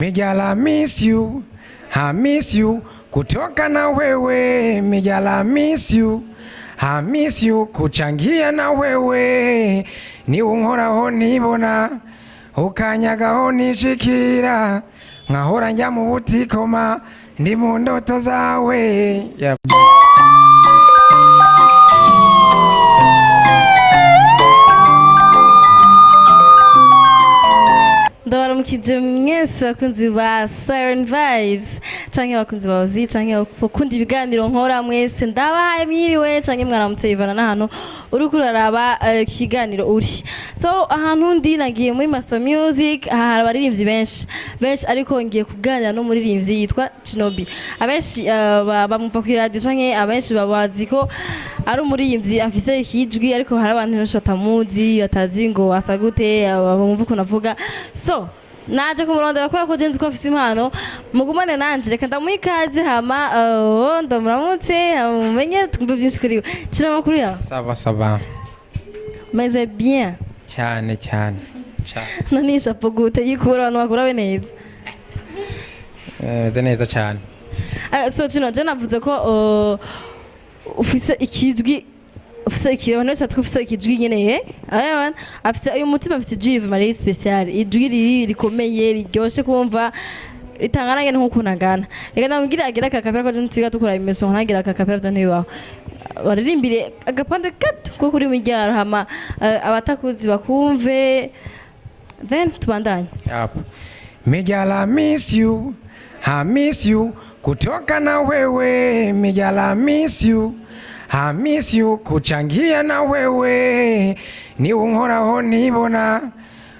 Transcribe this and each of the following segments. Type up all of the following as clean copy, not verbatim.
Migala miss you, I miss you, kutoka na wewe. Migala miss you, I miss you, kuchangia na wewe. Ni unkoraho nibona, ukanyagaho nishikira, nkahora njya mu butikoma, ndi mu ndoto zawe. Yeah. Ndabaramukije mwese bakunzi ba Siren Vibes canke abakunzi ba Ozi canke bakunda ibiganiro nkora, mwese ndabahaye mwiriwe canke mwaramutse bivana n'ahantu uriko uraraba ikiganiro uri. So ahantu ndi, nagiye muri Master Music. Aha hari abaririmbyi benshi benshi, ariko ngiye kuganira n'umuririmbyi yitwa Chinobi. Abenshi bamwumva kuri radio canke abenshi babazi ko ari umuririmbyi afise ikijwi, ariko hari abantu benshi batamuzi, batazi ngo asa gute, bumva ukuntu avuga. So naje kumurondera kubera ko je nzi ko afise impano. Mugumane nanje, reka ndamuha ikaze, hama ndamuramutse, mumenye, twumve byinshi kuri we. Cina, amakuru yawe? Ça va, ça va. Meze bien? Cyane cyane cyane. None iyi chapeau gute yikura abantu bakurabe neza? Meze neza cyane. So Cino, je navuze ko ufise ikijwi, ufise iki, abantu benshi bazi ko ufise ikijwi nyene. Ayabana afise uyu mutima, afise ijwi riri spécial, ijwi riri rikomeye, riryoshe kumva, ritangana nyene nk'ukuntu angana. Reka ndamubwire agire a cappella, ko je ntitwiga dukora imiso ntagira a cappella, vyo ntibibaho. Baririmbire agapande gato ko kuri miryaro, hama abatakuzi bakumve, then tubandanye. Yep. Migala miss you, I miss you, kutoka na wewe. Migala miss you, I miss you, kuchangia na wewe. Ni unkoraho nibona,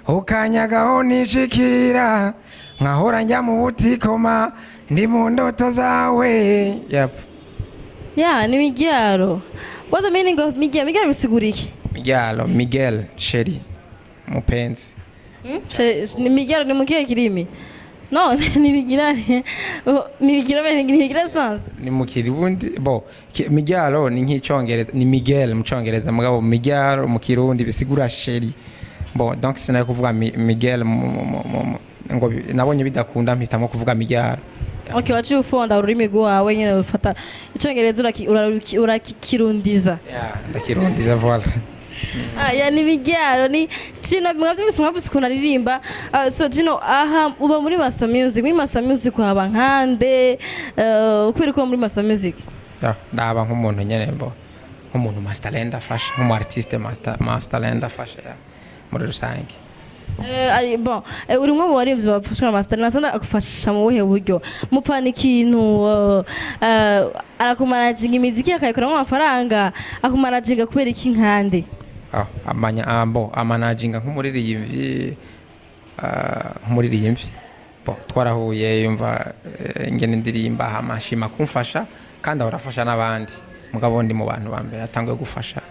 ukanyagaho nishikira, nkahora njya mu butikoma, ndi mu ndoto zawe. Yep. Ya, ni miryaro. What's the meaning of miryaro? Miryaro bisigura iki? Miguel, Miguel, chéri, mupenzi. Ni miryaro ni mu kihe kirimi? No ntibigira, ntibigira, ntibigira sens. Ni mu Kirundi. Bo Miguel ni nk'icyongereza, ni Miguel mu cyongereza, mugabo Miguel mu Kirundi bisigura chéri. Bon, donc sinari kuvuga Miguel ngo nabonye bidakunda, mpitamo kuvuga Miguel. Okay, waciye ufonda ururimi rwawe nyine, ufata icongereza urakirundiza. Yeah, ndakirundiza, voilà. Ah, ya, ni miryaro, ni Cino. Mwavyumvise, mwumvise ukuntu aririmba. Ah, so Cino, aha uba muri Master Music. Muri Master Music uhaba nkande? Kubera ko uba muri Master Music? Yeah, ndaba nk'umuntu nyene, bo nk'umuntu Masterland afasha, nk'umu artiste Masterland afasha, yeah, muri rusange. Bon, uri umwe mu baririmbyi bafashwa na Master. Master agufasha mu buhe buryo? Mupfana ikintu? Arakumanaginga imiziki akayikuramo amafaranga? Akumanaginga kubera iki, nkande? Ah, amanya, bo amanaginga nk'umuririmbyi, nk'umuririmbyi. Bo twarahuye, yumva ingene ndirimba, hama ashima kumfasha, kandi ahora afasha n'abandi, mugabo ndi mu bantu ba mbere atanguye gufasha.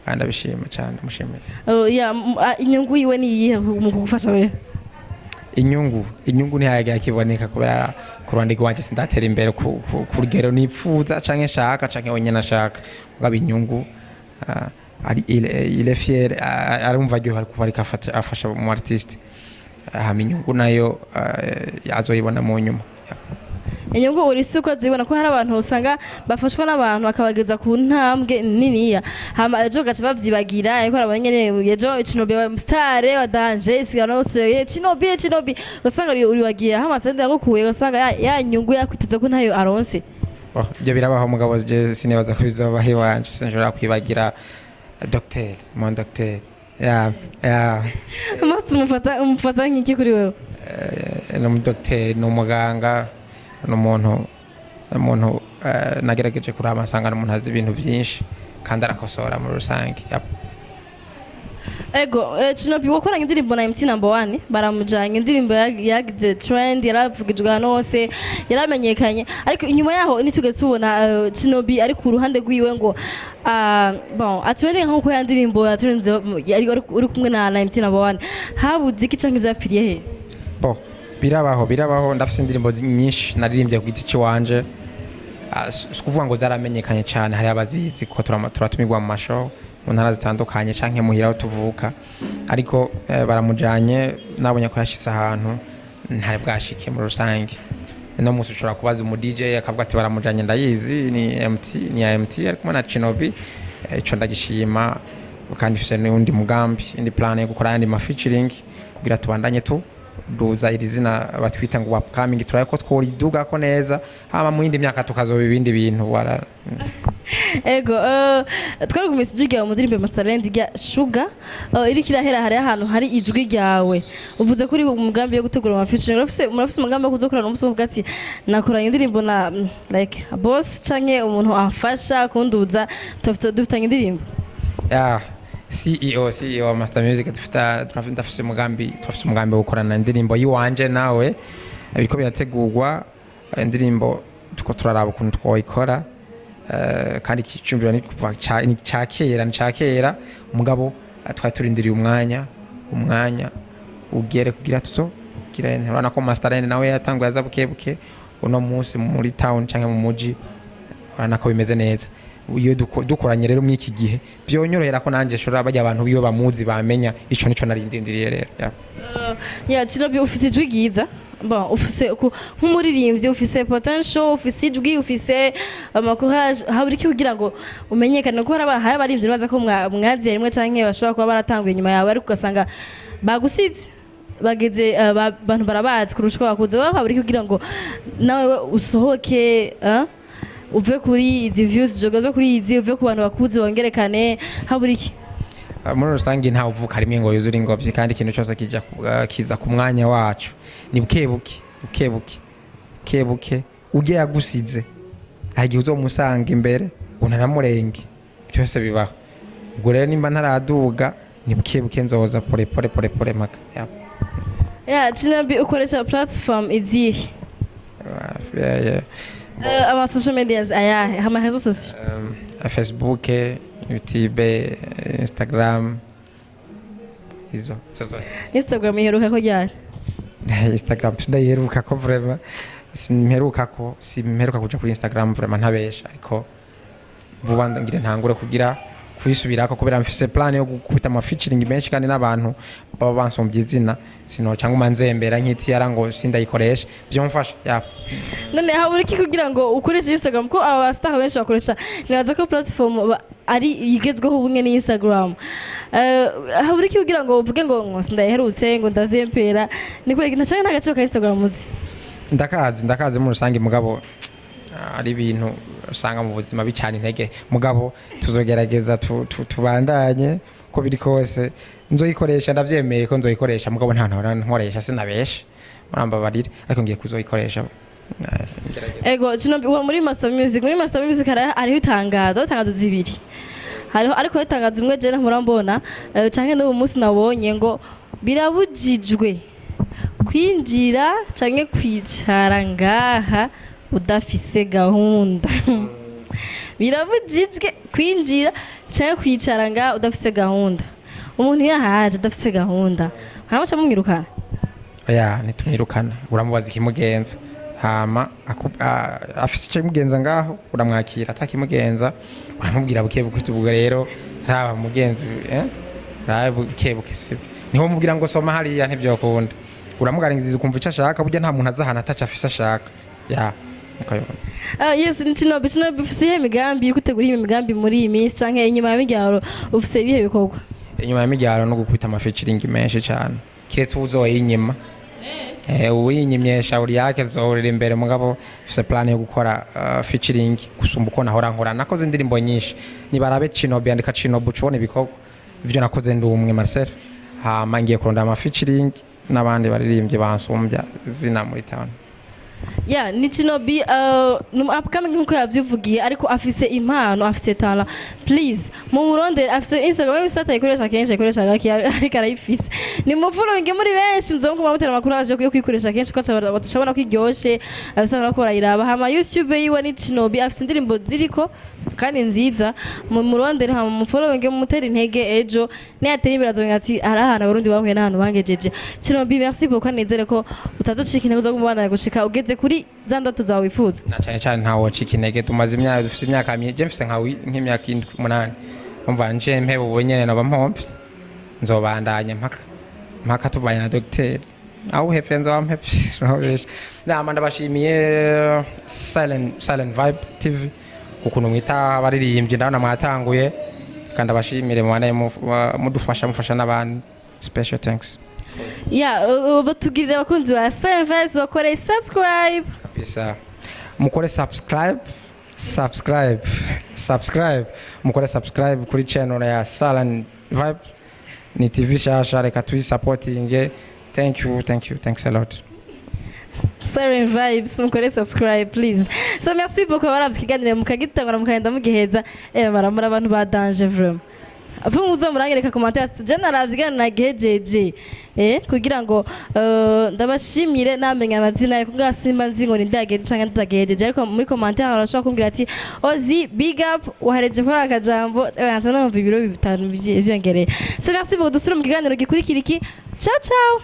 Kandi abishima cyane, mushimira. Ya, inyungu yiwe ni iyihe mu kugufasha wewe? Inyungu ntihayagira kiboneka, kubera ku ruhande rwanje sindatera imbere ku rugero nipfuza canke nshaka canke wenyene ashaka. Mugabo inyungu, ari il est fier, arumva aryohewe kuba ariko afasha mu artiste. Hama inyungu nayo azoyibona mu nyuma. Inyungu uri si uko zibona, ko hari abantu usanga bafashwa n'abantu bakabageza ku ntambwe niniya, hama ejo gaca bavyibagira. Ariko arabona nyene ejo Cinobi wa star wa danger, isigana hose Cinobi, Cinobi, ugasanga uri wagiye aho amasende yagukuye, ugasanga ya nyungu yakwiteze ko ntayo aronse. Oh, ibyo birabaho, mugabo je sinibaza ko bizobaho iwanje. Sinshobora kwibagira docteur, mon docteur, yeah. Master umufata nk'iki kuri wewe? Ni umudocteur, ni umuganga, ni umuntu nagerageje kuraba nsanga ni umuntu azi ibintu byinshi kandi arakosora muri rusange. Yep. Ego, Cinobi wakoranye indirimbo na MT Number One, baramujanye, indirimbo yagize trend, yaravugijwe ahantu hose, yaramenyekanye, ariko inyuma yaho ntitugeze tubona Cinobi ari ku ruhande rwiwe ngo bon atrending nkuko ya ndirimbo yatrendze yari uri kumwe na MT Number One. Habuze iki canke vyapfiriye he? Bo birabaho, birabaho. Ndafite indirimbo nyinshi naririmbye ku giti ciwanje. Si ukuvuga ngo zaramenyekanye cyane, hari abazizi ko turatumirwa mu ma show mu ntara zitandukanye canke muhira aho tuvuka, ariko baramujanye, nabonye ko yashitse ahantu. Ntari bwashike muri rusange. No musi ushobora kubaza umu DJ akavuga ati baramujanye, ndayizi, ni MT, ni ya MT ari kumwe na Chinobi. Ico ndagishima, kandi mfise n'undi mugambi, indi plan yo gukora ayandi ma featuring kugira tubandanye tu duza iri zina batwita ngo upcoming, turaye ko tworiduga ko neza, hama mu yindi myaka tukazoba ibindi bintu wara. Ego, twari kumisa ijwi ryawe mu ndirimbo Masterland rya Sugar, iriko irahera. Hari ahantu hari ijwi ryawe, uvuze ko uri umugambi yo gutegura ama featuring. Murafise umugambi wo kuzokorana umunsi uvuga ati nakoranye indirimbo na like boss canke umuntu amfasha kunduza, dufitanye indirimbo? Ya, CEO wa Master Music, dufita ndafise umugambi, turafise umugambi wo gukorana indirimbo yiwanje nawe. Biriko birategurwa. Indirimbo tuko turaraba ukuntu twoyikora. Kandi iki cyumviro ni kuva ni ca kera, ni ca kera, mugabo twari turindiriye umwanya ugere kugira tuzo kugira. Urabona ko Masterland nawe yatanguye aza buke buke. Uno munsi muri town canke mu muji urabona ko bimeze neza. Iyo dukoranye rero muri iki gihe byonyorohera ko nanjye shobora bajya abantu biwe bamuzi bamenya. Ico nico nari ndindiriye rero, yeah. Ya, Chinobi, ufise ijwi ryiza. Bon, ufise nk'umuririmbyi ufise potential, ufise ijwi, ufise ama courage. Habura iki kugira ngo umenyekane? Kuko hari abaririmbyi baza ko mwaziye rimwe canke bashobora kuba baratanguye inyuma yawe, ariko ugasanga bagusize bageze, abantu barabazi kurusha uko bakuze. Wowe habura iki kugira ngo nawe usohoke, uve kuri izi views jogo zo kuri izi, uve ku bantu bakuzi, wongerekane? Habura iki? Muri rusange ntawe uvuka rimwe ngo yuzure ingobyi, kandi ikintu cyose kija kiza ku mwanya wacu. Ni buke buke, buke buke, buke buke. Ujye yagusize, hari igihe uzomusanga imbere unanamurenge, byose bibaho. Ubwo rero nimba ntaraduga, ni buke buke, nzoza pole pole, pole pole mpaka, yeah. Ya, Chinobi, ukoresha platform izihe? Yeah. Ama social medias ayahe, ama réseaux sociaux? Facebook, YouTube, Instagram, izo zo. Instagram iheruka ko ryari? Instagram sindayiheruka ko vraiment, simperuka ko, simperuka kuja kuri Instagram vraiment, ntabesha. Ariko vuba ngire ntangure kugira kuyisubirako, kubera mfise plan yo gukubita ama featuring menshi kandi n'abantu baba bansombye izina, sinoca nguma nzembera nk'itiyara ngo sindayikoresha. Byomfasha, ya. None habura iki kugira ngo ukoreshe Instagram, ko aba star benshi bakoresha? Nibaza ko platform ari igezweho ubumwe ni Instagram. Habura iki kugira ngo uvuge ngo sindayiherutse, ngo ndazempera? Ni kubera iki? Ntacanga n'agaciro ka Instagram uzi? Ndakazi, ndakazi muri rusange, mugabo ari ibintu usanga mu buzima bicana intege. Mugabo tuzogerageza tubandanye uko biri kose. Nzoyikoresha, ndavyemeye ko nzoyikoresha, mugabo nta ntora nkoresha, sinabesha, murambabarire, ariko ngiye kuzoyikoresha. Ngerageza. Ego, kino uba muri Master Music. Muri Master Music hariho itangazo, hariho itangazo zibiri hariho, ariko hariho itangazo imwe je mpora mbona, canke n'ubu munsi nabonye ngo birabujijwe kwinjira canke kwicara ngaha udafise gahunda. Birabujijwe kwinjira canke kwicara ngaha udafise gahunda. Umuntu iyo ahaje adafise gahunda, haramuca mumwirukana? Oya, ntitumwirukana. Uramubaza ikimugenza, hama afise icyo kimugenza ngaho uramwakira, atakimugenza uramubwira buke buke. Ubwo rero raba mugenzi, raba buke buke, sibyo? Niho mubwira ngo soma hariya, ntibyokunda. Uramuganiriza ukumva icyo ashaka. Burya nta muntu aza ahantu ataco afise ashaka, ya, niko bibona. Ah, yes. Chinobi, ufise iyihe migambi? Uri gutegura iyihe migambi muri iyi minsi, canke inyuma ya Migyaro ufise ibihe bikorwa? Inyuma ya Migyaro no gukubita ama featuring menshi cyane, kiretse uzoyinyima. Uwinyimye shauri yake, zohurira imbere. Mugabo mfise plan yo gukora featuring gusumba uko nahora nkora. Nakoze indirimbo nyinshi, nibarabe Chinobi, andika Chinobi ucubona ibikorwa ivyo nakoze ndi umwe, Marcel. Hama ngiye kurondera ama featuring n'abandi baririmbyi bansumbya zina muri town. Ya, ni Chinobi, ni umu upcoming nkuko yavyivugiye, ariko afise impano, afise talent. Please mumurondere. Afise Instagram yose, atayikoresha kenshi, ayikoresha gake, ariko arayifise. Ni mufollowing muri benshi, muzomukuma mutera amakuru aje yo kuyikoresha kenshi, ko batashabona ko iryoshe, afise no ko barayiraba. Hama YouTube yiwe ni Chinobi, afise indirimbo ziriko kandi nziza. Mumurondere, hama mufollowing, mumutere intege. Ejo niyatera imbere azongera ati hari ahantu Abarundi bankuye n'ahantu bangejeje. Chinobi, merci beaucoup. Nizere ko utazocika intege zo kumubandanya gushika ugeze kuri za ndoto zawe wifuza. Na cyane cyane ntawe wacika intege. Tumaze imyaka, dufise imyaka je mfise nka nk'imyaka 7, 8. Umva, nje mpeba ubu nyene noba mpomvye. Nzobandanya mpaka mpaka tuvanye na dogiteri. Awuhevye nzowampevye. Nama ndabashimiye Silent Vibe TV ukuntu mwita abaririmbyi. Ndabona mwatanguye, kandi abashimire mubane mudufasha, mufasha n'abandi. Special thanks. Ya, batugirira abakunzi ba Silent Vibes bakore subscribe. Kabisa, mukore subscribe, subscribe, subscribe. Mukore subscribe kuri channel ya Silent Vibe. Ni TV shasha, reka tuyisapotinge. Thank you, thank you, thanks a lot. Siren Vibes, mukore subscribe please. So merci beaucoup baravye ikiganiro mukagitangura mukagenda mugiheza. Baramura abantu ba danger vraiment. Apfa muze muranyereka commentaire ati je naravye ikiganiro nagihejeje, kugira ngo ndabashimire namenya amazina ye, kugira simba nzi ngo ni ndagejeje canke ndagejeje. Ariko muri commentaire barashobora kumbwira ati: "Ozi, big up, wahereje kuri aka kajambo." Nca numva ibiro 5 vyiyongereye. So merci beaucoup, dusubire mu kiganiro gikurikira iki. Ciao ciao.